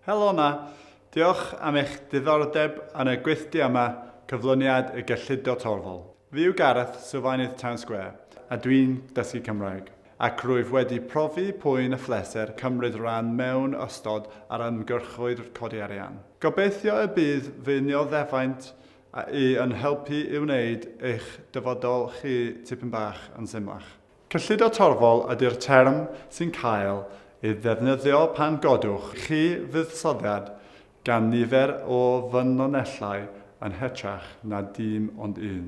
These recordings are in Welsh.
Helo 'na! Diolch am eich diddordeb yn y gweithdy yma, Cyflwyniad y Gyllido Torfol. Fi yw Gareth, sylfaenydd Town Square, a dwi'n dysgu Cymraeg, ac rwyf wedi profi poen a phleser cymryd rhan mewn ystod ar ymgyrchoedd codi arian. Gobeithio y bydd fy nioddefaint i yn helpu i wneud eich dyfodol chi tipyn bach yn symlach. Cyllido torfol ydy'r term sy'n cael ei ddefnyddio pan godwch chi fuddsoddiad gan nifer o ffynonellau yn hytrach na dim ond un.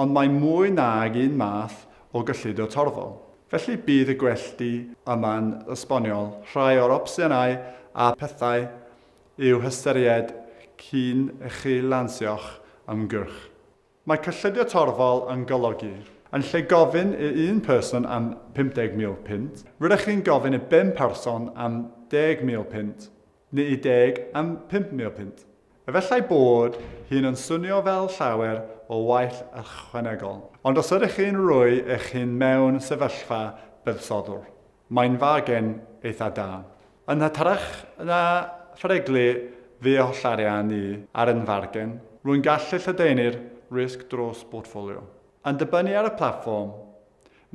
Ond mae mwy nag un math o gyllido torfol. Felly bydd y gwellty yma'n esbonio rhai o'r opsiynau a phethau i'w hystyried cyn i chi lansio'ch ymgyrch. Mae cyllido torfol yn golygu, yn lle gofyn i un person am 50,000 punt, rydych chi'n gofyn i bum person am 10,000 punt, neu i deg am 5,000 punt. Efallai bod hyn yn swnio fel llawer o waith ychwanegol, ond os ydych chi'n rhoi eich hun mewn sefyllfa buddsoddwr, Mae'n fargen eitha da. Yn hytrach na pheryglu fy holl arian i ar un fargen, rwy'n gallu lledaenu'r risg dros bortffolio. Yn dibynnu ar y platfform,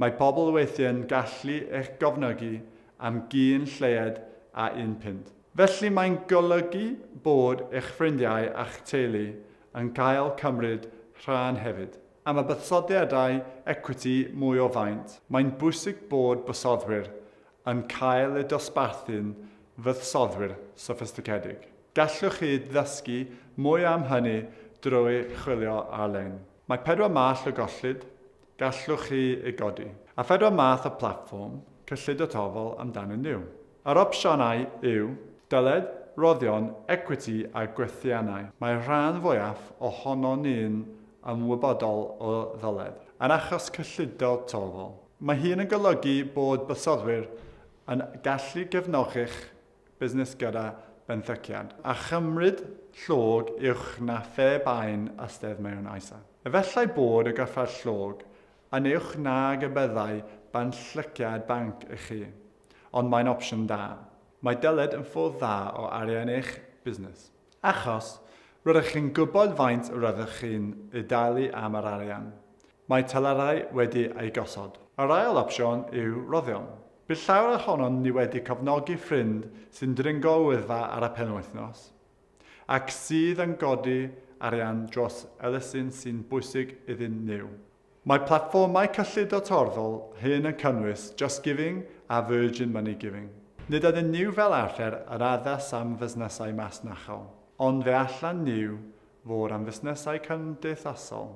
mae pobl weithiau'n gallu eich gofnogi am gyn lleied â un punt. Felly mae'n golygu bod eich ffrindiau a'ch teulu yn cael cymryd rhan hefyd. Am y buddsoddiadau ecwiti mwy o faint, mae'n bwysig bod buddsoddwyr yn cael eu dosbarthu'n fuddsoddwyr soffistigedig. Gallwch chi ddysgu mwy am hynny drwy chwilio ar-lein. Mae pedwar math o gyllid gallwch chi ei godi, a phedwar math o platfform cyllido torfol amdanyn nhw. Yr opsiynau yw, dyled, rhoddion, ecwiti a gwelliannau. Mae'r rhan fwyaf ohonon ni'n ymwybodol o ddyled. Yn achos cyllido torfol, mae hyn yn golygu bod buddsoddwyr yn gallu gefnogi'ch busnes gyda benthyciad, a chymryd llog uwch na phe bai'n ystedd mewn ISA. Efallai bod y gyfradd llog yn uwch nag y byddai benthyciad banc i chi. Ond mae'n opsiwn da. Mae dyled yn ffordd dda o ariannu'ch busnes. Achos, rydych chi'n gwybod faint rydych chi'n ei dalu am yr arian. Mae telerau wedi eu gosod. Yr ail opsiwn yw rhoddion. Bydd llawer ohonon ni wedi cofnogi ffrind sy'n dringo y Wyddfa ar y penwythnos, ac sydd yn godi arian dros elusen sy'n bwysig iddyn nhw. Mae platfformau cyllido torfol hyn yn cynnwys JustGiving a Virgin Money Giving. Nid ydyn nhw fel arfer yn addas am fusnesau masnachol, ond fe allan nhw fod am fusnesau cymdeithasol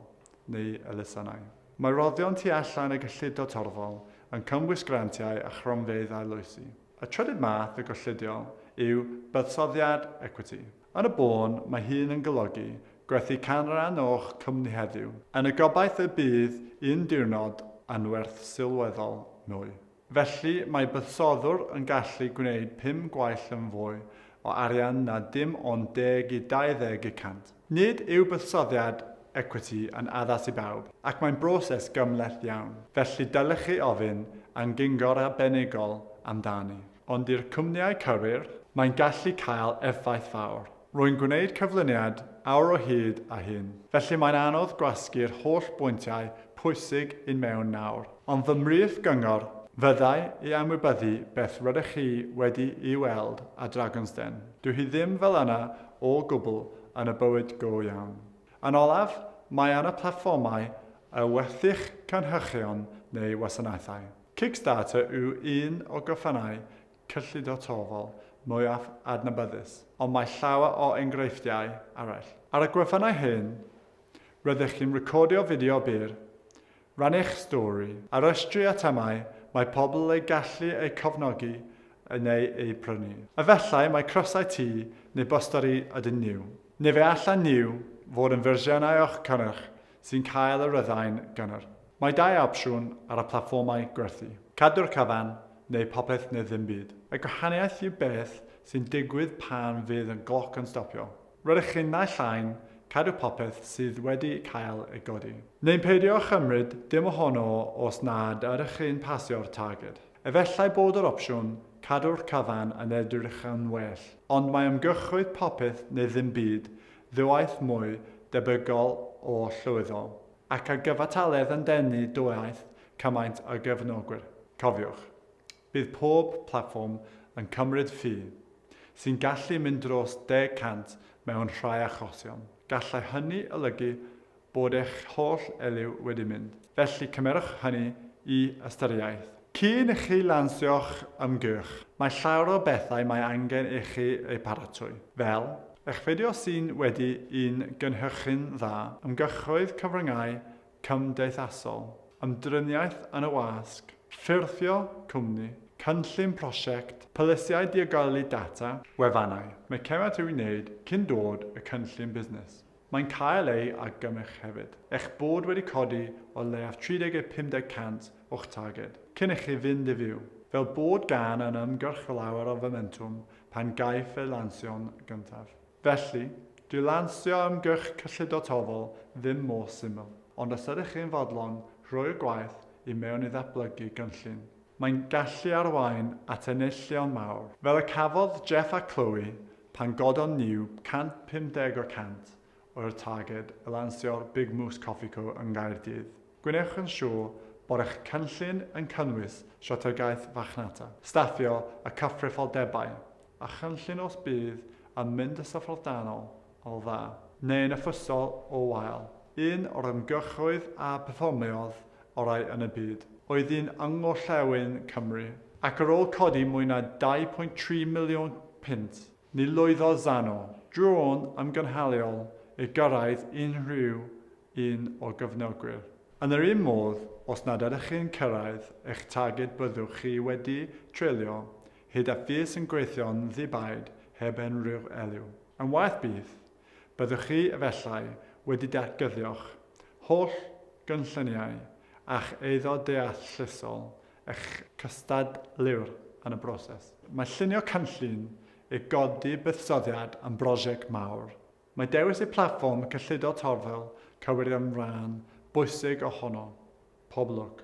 neu elusennau. Mae rhoddion tu allan y gyllido torfol yn cynnwys grantiau a chronfeydd arloesi. Y trydydd math o gyllido yw buddsoddiad ecwiti. Yn y bôn, mae hyn yn golygu gwerthu canran o'ch cwmni heddiw, yn y gobaith y bydd un diwrnod yn werth sylweddol mwy. Felly, mae buddsoddwr yn gallu gwneud pum gwaith yn fwy o arian na dim ond deg i 20 y cant. Nid yw buddsoddiad ecwiti yn addas i bawb, ac mae'n broses gymhleth iawn, felly dylech chi ofyn am gyngor arbenigol amdani. Ond i'r cwmnïau cywir, mae'n gallu cael effaith fawr. Rwy'n gwneud cyflwyniad awr o hyd a hyn, felly mae'n anodd gwasgu'r holl bwyntiau pwysig i mewn nawr. Ond fy mhrif gyngor fyddai i anwybyddu beth rydych chi wedi i weld ar Dragon's Den. Dyw hi ddim fel yna o gwbl yn y bywyd go iawn. Yn olaf, mae yna platfformau y werthu'ch cynhyrchion neu wasanaethau. Kickstarter yw un o gyfannau cyllido torfol mwyaf adnabyddus, ond mae llawer o enghreifftiau eraill. Ar y gwefannau hyn, rydych chi'n recordio fideo byr, rhannu'ch stori, a rhestru eitemau mae pobl eu gallu eu cofnogi neu eu prynu. Efallai mai crysau T neu bosteri ydyn nhw. Neu fe allan nhw fod yn fersiynau o'ch cynnyrch sy'n cael y rhyddhau'n gynnar. Mae dau opsiwn ar y platfformau gwerthu, cadw'r cyfan neu popeth neu ddim byd. Y gwahaniaeth yw beth sy'n digwydd pan fydd y gloc yn stopio. Rydych chi'n naill ai'n cadw popeth sydd wedi cael ei godi, neu'n peidio â chymryd dim ohono os nad ydych chi'n pasio'r targed. Efallai bod yr opsiwn cadw'r cyfan yn edrych yn well, ond mae ymgyrchoedd popeth neu ddim byd ddwywaith mwy debygol o llwyddo, ac ar gyfartaledd yn denu dwywaith cymaint o gefnogwyr. Cofiwch, bydd pob platfform yn cymryd ffi, sy'n gallu mynd dros 10% mewn rhai achosion. Gallai hynny olygu bod eich holl elw wedi mynd. Felly cymerwch hynny i ystyriaeth. Cyn i chi lansio'ch ymgyrch, mae llawer o bethau mae angen i chi eu paratoi, fel. Eich fideo sy'n wedi un gynhyrchu'n dda, ymgyrchoedd cyfryngau cymdeithasol, ymdriniaeth yn y wasg, ffurfio cwmni, cynllun prosiect, polisïau diogelu data, wefannau. Mae cymaint i'w wneud cyn dod y cynllun busnes. Mae'n cael ei argymell hefyd eich bod wedi codi o leiaf 30 i 50 cant o'ch targed cyn i chi fynd i fyw, fel bod gan yn ymgyrch lawer o fomentwm pan gaiff ei lansio'n gyntaf. Felly, dyw lansio ymgyrch cyllido torfol ddim mor syml, ond os ydych chi'n fodlon rhoi'r gwaith i mewn i ddatblygu gynllun, mae'n gallu arwain at enillion mawr. Fel y cafodd Jeff a Chloe Pan godon niw 150 o'r 100 o'r targed i lansio'r Big Moose Coffee Co yng Nghaerdydd, gwnewch yn siŵr bod eich cynllun yn cynnwys strategaeth farchnata, staffio a cyfrifoldebau, a chynllun os bydd yn mynd y syfrdanol o dda, neu'n effysol o wael. Un o'r ymgyrchoedd a perfformiodd orau yn y byd oedd un yng ngorllewin Cymru, ac ar ôl codi mwy na 2.3 miliwn punt, ni lwyddodd Zano, drôn ymgynhaliol, i gyrraedd unrhyw un o'r gefnogwyr. Yn yr un modd, os nad ydych chi'n cyrraedd eich targed byddwch chi wedi treulio hyd at fis yn gweithio'n ddi-baid heb unrhyw elw. Yn waeth byth, byddwch chi efallai wedi datguddio'ch holl gynlluniau a'ch eiddo deallusol eich cystadleuwr yn y broses. Mae llunio cynllun i godi buddsoddiad yn brosiect mawr. Mae dewis y platfform cyllido torfol cywir yn rhan bwysig ohono. Pob lwc.